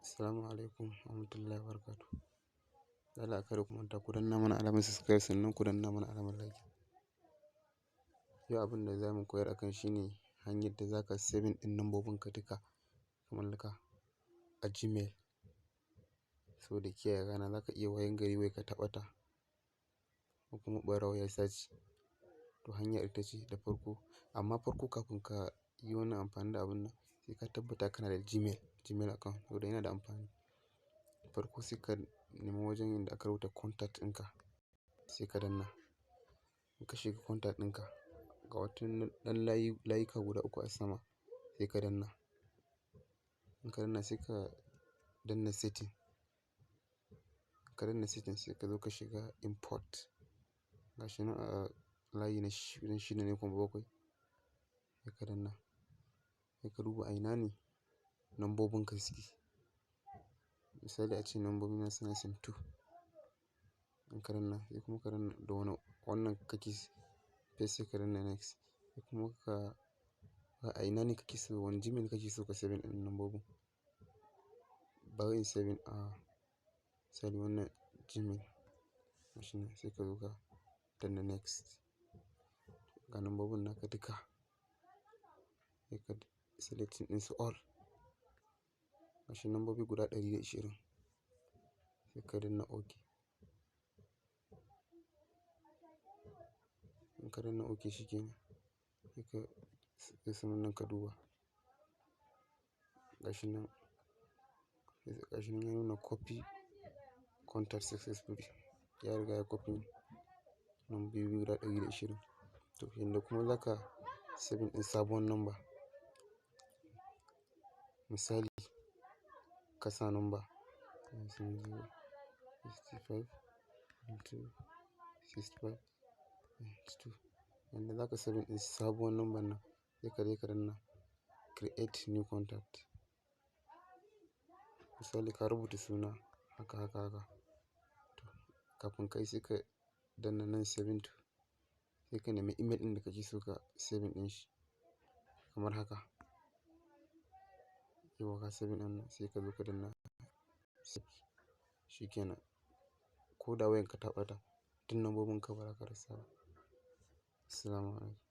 Assalamu alaikum warahmatullahi wabarakatuh. Da Allah kada ku manta ku danna mana alamar subscribe, sannan ku danna mana alamar like. Yau abin da za mu koyar akan shi ne hanyar da za ka saving ɗin lambobinka duka ka mallaka a Gmail. Saboda kiyaye rana za ka iya wayan gari wayarka ta ɓata ko kuma ɓarawo ya sace. To, hanyar ita ce da farko, amma farko kafin ka yi wannan amfani da abun nan, sai ka tabbata kana da Gmail account, saboda yana da amfani. Farko sai ka nemi wajen inda aka rubuta contact ɗinka, sai ka danna. In ka shiga contact ɗinka, ga wata ɗan layi, layuka guda uku a sama, sai ka danna. In ka danna, sai ka danna setting. Ka danna setting, sai ka zo ka shiga import. Ga shi nan a layi na shida ne kuma bakwai. Sai ka danna. Sai ka duba a ina ne lambobinka suke. Misali, ace lambobina suna sim two. In ka danna, sai kuma ka danna da wane wannan kake, sai ka danna next. Sai kuma ka a ina ne kake so, wane Gmail kake so ka saving ɗin lambobin. Bari in saving a misali wannan Gmail. Gashi nan, sai ka zo ka danna next. Ga lambobin naka duka. Sai ka selecting ɗinsu all. Gashi lambobi guda 120. Sai ka danna OK. In ka danna OK, shi kenan. Sai ka sai saman nan ka duba. Gashi nan, gashi nan ya nuna "copy contact successfully". Ya riga ya copy lambobi guda 120. To, yanda kuma zaka saving ɗin sabuwar number. Misali, ka sa number 70 65 2 65 2. Yanda zaka saving ɗin sabuwar number nan, sai ka je ka danna create new contact. Misali, ka rubuta suna haka haka haka. To, kafin ka yi, sai ka danna nan saving to. Sai ka nemi email ɗin da kake so ka saving ɗin shi kamar haka. Yauwa, ka saving ɗin nan, sai ka zo ka danna save. Shi kenan. Ko da wayarka ta ɓata, duk lambobin ka ba za ka rasa ba. Assalamu alaikum.